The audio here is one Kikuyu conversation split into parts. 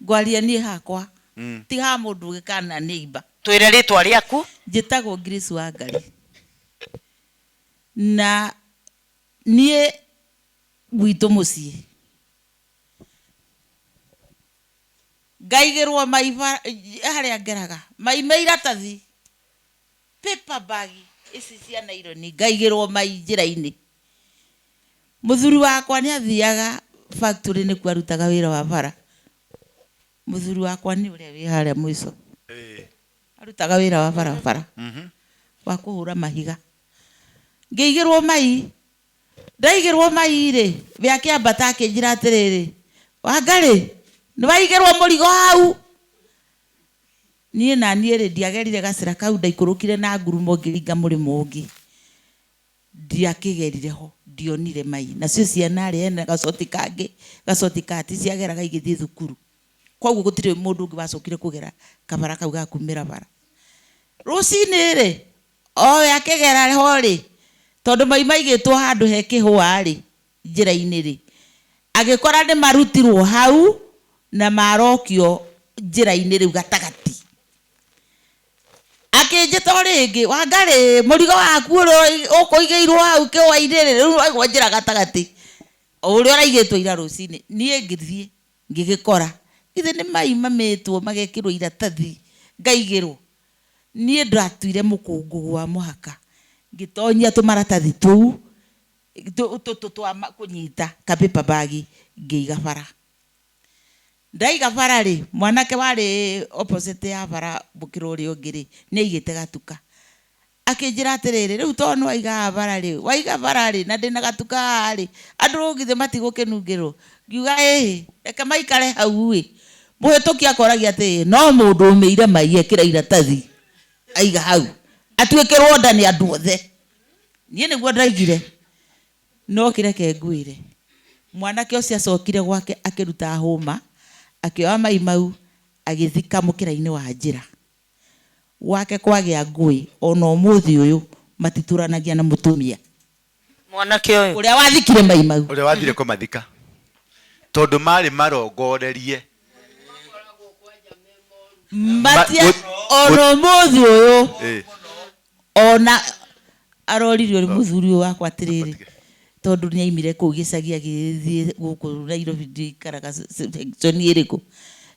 Ngwaria niĩ hakwa. Ti ha mũndũ ũngĩ kana neighbor. Twĩre rĩtwa rĩaku. Njĩtagwo Grace Wangari. Na niĩ gwitũ mũciĩ ngaigĩrwo mai harĩa ngeraga mai me iratathi paper bag ici cia naironi ngaigĩrwo mai njĩra-inĩ. Mũthuri wakwa nĩ athiaga factory nĩkuo arutaga wĩra wa bara. Mũthuri wakwa nĩ ũrĩa wĩ harĩa mũico. Arutaga wĩra wa barabara wa kũhũra mahiga. Ngĩigĩrwo mai, ndaigĩrwo mai rĩ, we akĩambata akĩnjĩra atĩrĩrĩ, Wangarĩ, nĩ waigĩrwo mũrigo hau? Niĩ naniĩ rĩ, ndiagerire gacĩra kau, ndaikũrũkire na ngurumo ngĩringa mũrĩmo ũngĩ. Ndiakĩgerire ho, ndionire mai. Nacio ciana rĩ, hena gacoti kangĩ, gacoti kati ciageraga igĩthiĩ thukuru. Koguo gũtirĩ mũndũ ũngĩ wacokire kũgera kabara kau ga kumĩra bara. Rũcinĩ rĩ, o we akĩgera ho rĩ, tondũ mai maigĩtwo handũ he kĩhũa rĩ, njĩra-inĩ rĩ, agĩkora nĩ marutirwo hau na marokio njĩra-inĩ rĩu gatagatĩ. Akĩnjĩta o rĩngĩ, Wangarĩ, mũrigo waku ũrĩa ũkũigĩirwo hau kĩhũa-inĩ rĩ, rĩu waigwo njĩra gatagatĩ, o ũrĩa ũraigĩtwo ira rũcinĩ. Niĩ ngĩthiĩ ngĩgĩkora, githĩ nĩ mai mamĩtwo magekĩrwo iratathi ngaigĩrwo. Niĩ ndatuire mũkũngũgũ wa mũhaka, ngĩtonyia tũmaratathi tũu tũtũ twa kũnyita ka paper bag ngĩiga bara. Ndaiga bara-rĩ, mwanake warĩ opposite ya bara mũkĩra ũrĩa ũngĩ-rĩ, nĩ aigĩte gatuka. Akĩnjĩra atĩrĩrĩ, rĩu tondũ nĩ waiga haha bara-rĩ, waiga bara-rĩ, na ndĩna gatuka haha-rĩ, andũ githĩ matigũkĩnungĩrwo? Ngiuga ĩhĩ, reke maikare hau-ĩ. Mũhĩtũki akoragia atĩrĩrĩ, no mũndũ ũmĩire mai ekĩra iratathi aiga hau, atuĩkĩrwo nda nĩ andũ othe. Niĩ nĩguo ndaigire. No kĩreke ngwĩre, mwanake ũcio acokire gwake akĩruta hũma, akĩoya mai mau agĩthika mũkĩra-inĩ wa njĩra. Gwake kwagĩa ngũĩ, o na ũmũthĩ ũyũ matitũranagia na mũtumia. Mwanake ũyũ. Ũrĩa wathikire mai mau. Ũrĩa wathire kũmathika. Tondũ marĩ marongorerie. Matia, o na ũmũthĩ ũyũ. Ona aroririo nĩ mũthuri ũyũ wakwa atĩrĩrĩ, tondũ nĩ aimire kũu gĩcagi agĩthiĩ gũkũ Nairobi ndikaraga section ĩrĩkũ,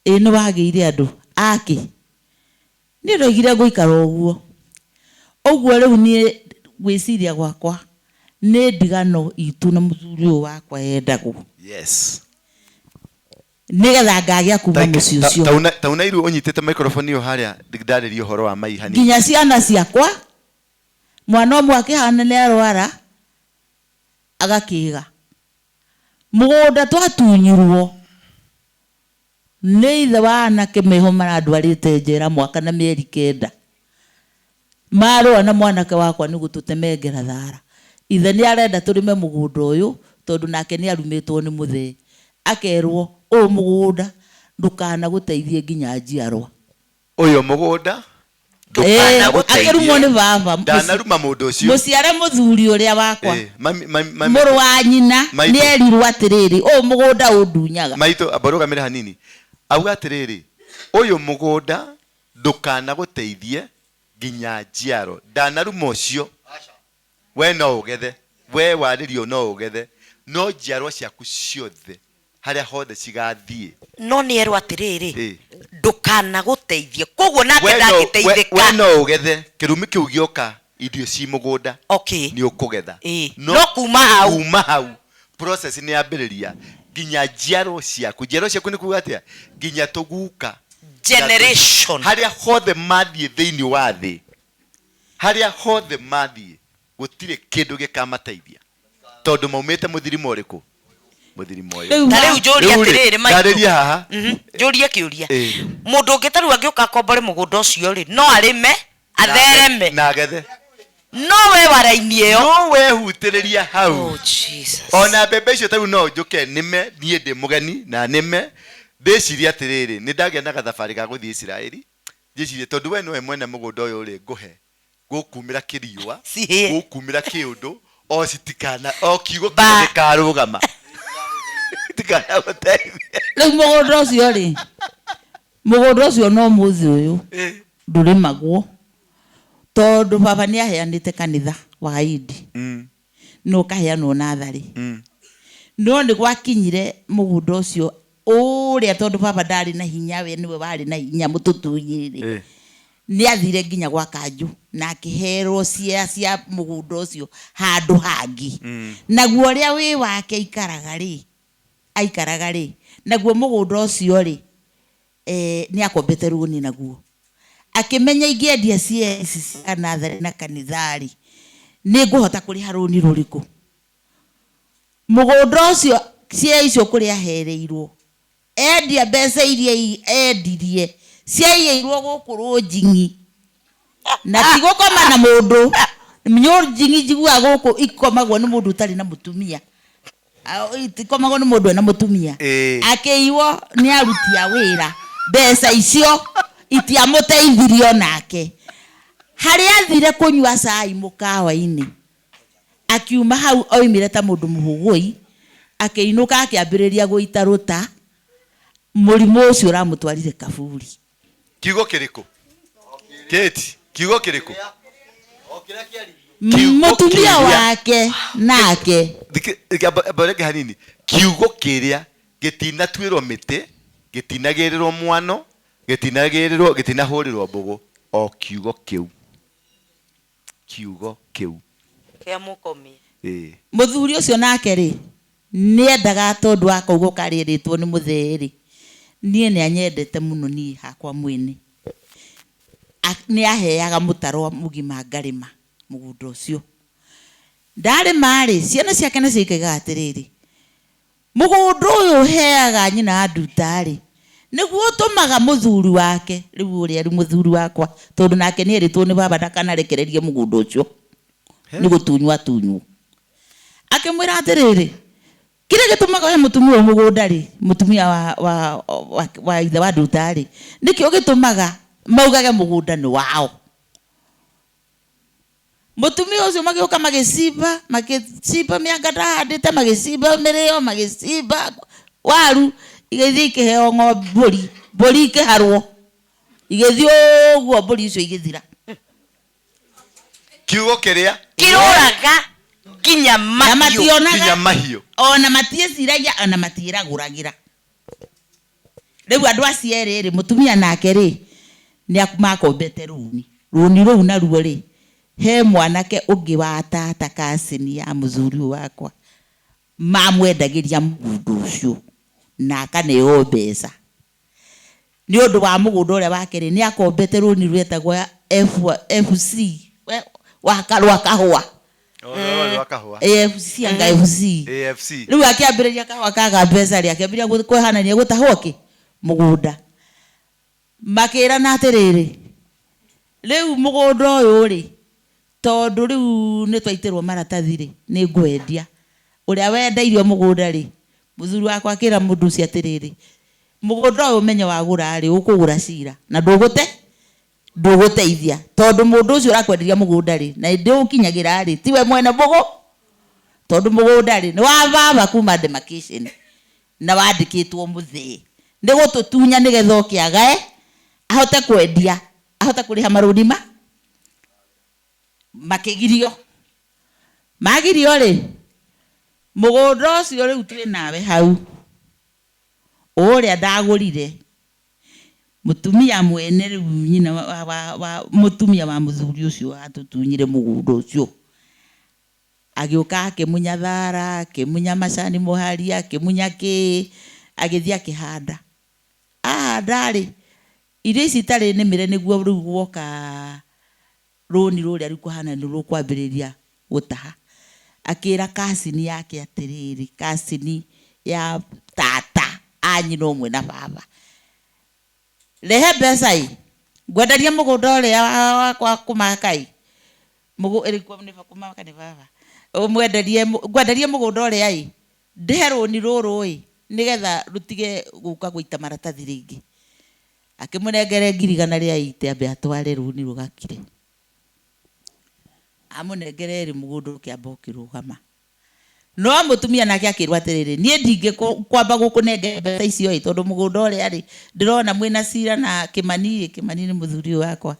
ĩ nĩ wagĩire andũ akĩ? Niĩ ndoigire ngũikara ũguo. Ũguo rĩu niĩ gwĩciria gwakwa nĩ ndigano itũ na mũthuri ũyũ wakwa yendagwo. Yes. Nĩgetha ngagĩa kuuma mũciĩ ũcio. Tauna iru ũnyitĩte microphone ĩyo harĩa ndarĩrie ũhoro wa mai hanini. Nginya ciana ciakwa, mwana ũmwe akĩhana nĩ arwara, agakĩga. Mũgũnda twatunyirwo nĩ ithe wa anake meho marandwarĩte njera mwaka na mĩeri kenda. Marũa na mwanake wakwa nĩ gũtũtemengera thara. Ithe nĩ arenda tũrĩme mũgũnda ũyũ tondũ nake nĩ arumĩtwo nĩ mũthee. Akerwo, ũyũ mũgũnda ndũkanagũteithie nginya njiarwa. Ũyũ mũgũnda Ĩĩ, ndũkanagũteithie. akĩrumwo nĩ baba. Ndanaruma mũndũ ũcio. Mũciare mũthuri ũrĩa wakwa. Ĩĩ, mami, mami, mami. Mũrũ wa nyina Maitũ. nĩ erirwo atĩrĩrĩ, ũyũ mũgũnda ũndunyaga. Maitũ, amba ũrũgamĩre hanini. Auga atĩrĩrĩ, ũyũ mũgũnda Ndũkanagũteithie nginya njiaro. Ndanaruma ũcio. Wee no ũgethe. Wee warĩrio no ũgethe. No njiarwa ciaku ciothe, harĩa hothe cigaathiĩ. No nĩ erwo atĩrĩrĩ, Ĩĩ. Ndũkanagũteithie. Kwoguo nake Wee no, we, ndangĩteithĩka. wee no ũgethe. Kĩrumi kĩu gĩoka irio ci mũgũnda, Okay. nĩ ũkũgetha. Ĩĩ. No No kuma hau. kuma hau process nĩ yambĩrĩria nginya njiarwa ciaku. Njiarwa ciaku nĩ kuga atĩa? Nginya tũguka Generation. Harĩa hothe mathiĩ thĩinĩ wa thĩ, harĩa hothe mathiĩ, gũtirĩ kĩndũ gĩkamateithia, tondũ maumĩte mũthirimo ũrĩkũ? Mũthirimo ũyũ. Rĩu Ta rĩu njũrie Rĩu rĩ, atĩrĩrĩ maitũ. ndarĩrie haha. Njũrie kĩũria. Ĩĩ. Mũndũ ũngĩ ta rĩu angĩũka akombore mũgũnda ũcio rĩ, no arĩme, athereme. Na agethe. No we wa raini ĩyo. No wehutĩrĩria hau. Oh, Jesus. Ona mbembe icio ta rĩu no njũke nĩme, niĩ ndĩ mũgeni na nĩme, ndĩcirie atĩrĩrĩ, nĩ ndagĩa na gathabarĩ ga gũthiĩ Isiraeli, njĩcirie tondũ we nĩwe mwene mũgũnda ũyũ rĩ, ngũhe, gũkumĩra kĩriũa, Cihĩe. gũkumĩra kĩũndũ, o citikana, o kiugo Ba. kĩmwe gĩkarũgama. Gĩtikanagũteithie. Rĩu mũgũnda ũcio rĩ, Mũgũnda ũcio no mũthĩ ũyũ Eh. ndũrĩmagwo tondũ baba nĩ aheanĩte kanitha wa Indi na ũkaheanwo natharĩ. No nĩ gwakinyire mũgũnda ũcio ũrĩa tondũ baba ndarĩ na hinya, we nĩwe warĩ na hinya mũtũtunyĩrĩ. Nĩ athire nginya gwa kanjũ na akĩherwo cia cia mũgũnda ũcio handũ hangĩ. Naguo ũrĩa wĩ wake aikaraga rĩ, aikaraga rĩ, naguo mũgũnda ũcio rĩ, nĩ akombete rũni naguo. Akĩmenya ingĩendia cia ici cia natharĩ na kanitha rĩ, nĩ ngũhota kũrĩha rũni rũrĩkũ. Mũgũnda ũcio cia icio kũrĩa ahereirwo, endia mbeca iria endirie ciaigĩirwo gũkũ rũnjing'i na ti gũkoma na mũndũ. Njing'i njiguaga gũkũ ikomagwo nĩ mũndũ ũtarĩ na mũtumia. Itikomagwo nĩ mũndũ ena mũtumia. Akĩiywo nĩ aruti a wĩra mbeca icio itiamũteithirie onake. Harĩa athire kũnyua cai mũkawa-inĩ, akiuma hau oimire ta mũndũ mũhũgũi, akĩinũka akĩambĩrĩria gũita rũta, mũrimũ ũcio ũramũtwarire kaburi. Kiugo kĩrĩkũ? Kate, kiugo kĩrĩkũ? Kiugo Mũtumia kĩrĩa- wake nake Amba reke hanini. Kiugo kĩrĩa gĩtinatuĩrwo mĩtĩ, gĩtinagĩrĩrwo mwano, gĩtinagĩrĩrwo, gĩtinahũrĩrwo mbũgũ, o kiugo kĩu. Kiugo kĩu. Kĩa mũkomia. Mũthuri ũcio nake rĩ, nĩendaga tondũ wa kaugo karĩrĩtwo nĩ mũthee rĩ, niĩ nĩ anyendete mũno niĩ hakwa mwene. Nĩ aheaga mũtaro mũgima ngarĩma mũgũnda ũcio. Ndarĩma rĩ, ciana ciake nacio ikaigaga atĩrĩrĩ, mũgũnda ũyũ ũheaga nyina wa Nduta rĩ, nĩguo ũtũmaga mũthuri wake, rĩu ũrĩa rĩ mũthuri wakwa, tondũ nake nĩ erĩtwo nĩ baba ndakanarekererie mũgũnda ũcio, nĩ gũtunywo atunywo. Akĩmwĩra atĩrĩrĩ, kĩrĩa gĩtũmaga ũhe mũtumia ũyũ mũgũnda rĩ, mũtumia wa ithe wa Nduta rĩ, nĩkĩo gĩtũmaga maugage mũgũnda nĩ wao. Mũtumia ũcio magĩũka magĩcimba, magĩcimba mĩanga ndahandĩte, magĩcimba mĩrĩo, magĩcimba waru, igĩthiĩ ikĩheo ng'ombe, mbũri, mbũri ikĩharwo, igĩthiĩ ũguo mbũri icio igĩthira. Kiugo kĩrĩa? Kĩroraga nginya Na mahiũ. mationaga. Nginya mahiũ. Ona matiĩciragia, ona matiĩragũragĩra. Rĩu andũ acio erĩ rĩ, mũtumia nake rĩ, nĩ makombete rũni. Rũni rũu naruo rĩ, he mwanake ũngĩ wa tata cousin ya mũthuri ũyũ wakwa, mamwendagĩria mũgũnda ũcio na akaneo mbeca. Nĩ ũndũ wa mũgũnda ũrĩa wake rĩ, nĩ akombete rũni rwetagwo FC, wa rwa kahũa. Rwa kahũa. AFC anga FC. AFC. Rĩu akĩambĩrĩria kahũa kaga mbeca rĩ, akĩambĩrĩria kwĩhanania gũtahwo kĩ? Mũgũnda. Makĩrana atĩrĩrĩ, rĩu mũgũnda ũyũ rĩ, tondũ rĩu nĩ twaitĩrwo maratathi rĩ, nĩ ngwendia. Ũrĩa wendeirio mũgũnda rĩ, mũthuri wakwa akĩra mũndũ ũcio atĩrĩrĩ, mũgũnda ũyũ ũmenye wagũra rĩ, ũkũgũra cira na ndũgũteithia tondũ mũndũ ũcio ũrakwenderia mũgũnda rĩ, na ndĩ ũkinyagĩra rĩ, tiwe mwene mũgũ, tondũ mũgũnda rĩ nĩ wa baba kuma demarcation na wandĩkĩtwo mũthee, nĩ gũtũtunya nĩgetha oke agae ahote kwendia, ahote kũrĩha marũni ma makĩgirio. Magirio rĩ, mũgũnda ũcio rĩu twĩ nawe hau ũrĩa ndagũrire, mũtumia mwene rĩu nyina wa mũtumia wa mũthuri ũcio watũtunyire mũgũnda ũcio, agĩũka akĩmunya thara, akĩmunya macani mũhari, akĩmunya kĩ, agĩthiĩ akĩhanda. Ahanda rĩ, irio ici itarĩ nĩmĩre nĩguo rĩu guoka rũni rũrĩa rĩu kũhana nĩ rũkwambĩrĩria gũtaha. Akĩra cousin yake atĩrĩrĩ, cousin ya tata a nyina ũmwe na baba, rehe mbeca ĩ, ngwenderia mũgũnda ũrĩa wakwa kũmaka ĩ, nĩ kũmaka nĩ baba, ũmwenderie, ngwenderie mũgũnda ũrĩa ĩ, ndĩhe rũni rũrũ ĩ, nĩgetha rũtige gũka gũita maratathi rĩngĩ. Akĩmũnengere ngiri igana rĩa ite ambe atware rũni rũgakire. Amũnengere rĩ, mũgũnda ũkĩamba ũkĩrũgama. No mũtumia nake akĩrwo atĩrĩrĩ, niĩ ndingĩkwamba gũkũnengera mbeca icio ĩ, tondũ mũgũnda ũrĩa rĩ ndĩrona mwĩna cira na Kĩmani ĩ, Kĩmani nĩ mũthuri ũyũ wakwa,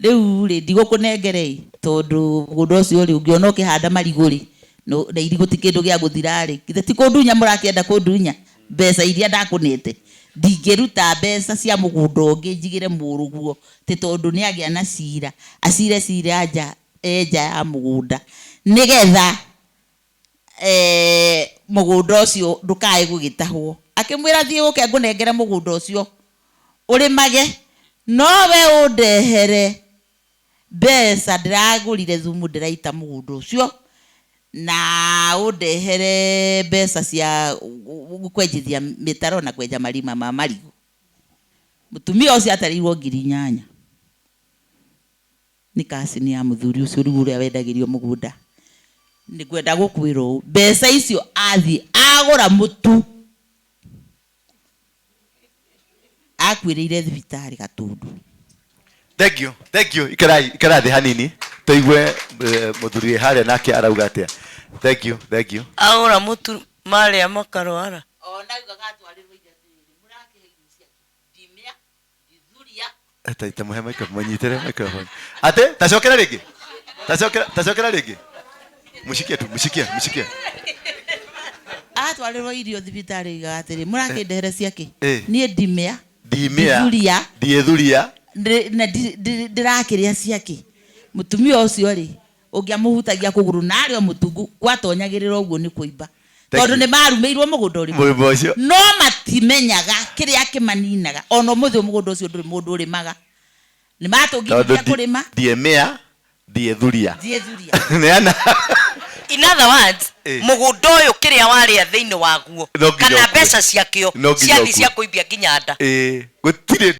rĩu rĩ ndigũkũnengere ĩ, tondũ mũgũnda ũcio rĩ ũngĩona ũkĩhanda marigũ rĩ na irigũ ti kĩndũ gĩa gũthira rĩ, githĩ ti kũndunya mũrakĩenda kũndunya mbeca iria ndakũnete? Ndingĩruta mbeca cia mũgũnda ũngĩ njigĩre mũrũguo tĩ tondũ nĩ agĩa na cira, acire cira nja enja ya mũgũnda nĩgetha mũgũnda ũcio ndũkae gũgĩtahwo. Akĩmwĩra thiĩ ũke ngũnengere mũgũnda ũcio ũrĩmage, no we ũndehere mbeca ndĩragũrire thumu ndĩraita mũgũnda ũcio, na ũndehere mbeca cia kwenjithia mĩtaro na kwenja marima ma marigũ. Mũtumia ũcio atarĩirwo 8,000 nĩ kacini ya mũthuri ũcio rĩu ũrĩa wendagĩrio mũgũnda. Nĩ ngwenda gũkwĩra ũũ, mbeca icio athiĩ agũra mũtu akuĩrĩire thibitarĩ Gatũndũ. Thank you, thank you. Ikarai, ikarai thĩ hanini tũigue mũthuri wĩ harĩa nake arauga atĩa. Thank you, thank you. Agũra mũtu marĩa makarwara. Ona augaga atwarĩrwo irio atĩrĩrĩ, mũrakĩhe irio ciake ndimĩa ndithuria. Ta mũhe microphone, mũnyitĩre microphone. Ate, tacokera rĩngĩ. Tacokera, tacokera rĩngĩ. Mũcikie tu, mũcikie, mũcikie. Atwarĩrwo irio thibitarĩ augaga atĩrĩ, mũrakĩndehere ciake Eh. niĩ ndimĩa Ndimĩa ndithuria ndiĩthuria na ndĩrakĩrĩa ciake. Mũtumia ũcio rĩ ũngĩamũhutagia kũgũrũ na arĩ o mũtungu gwatonyagĩrĩra ũguo nĩ kũimba, Thank tondũ you. nĩ marumĩirwo mũgũnda ũrĩkũ? Mũrĩmo ũcio. No matimenyaga kĩrĩa kĩmaninaga. Ona ũmũthĩ ũyũ mũgũnda ũcio ndũrĩ mũndũ ũrĩmaga, nĩ matũngithia kũrĩma. Ndiemĩa ndiethuria. Ndiethuria. Neana. In other words, Eh. mũgũnda ũyũ kĩrĩa warĩa thĩinĩ waguo No nginya kana ũkue. mbeca ciakĩo No nginya ciathi ũkue. cia kũimbia nginya nda. Ĩĩ, gũtirĩ.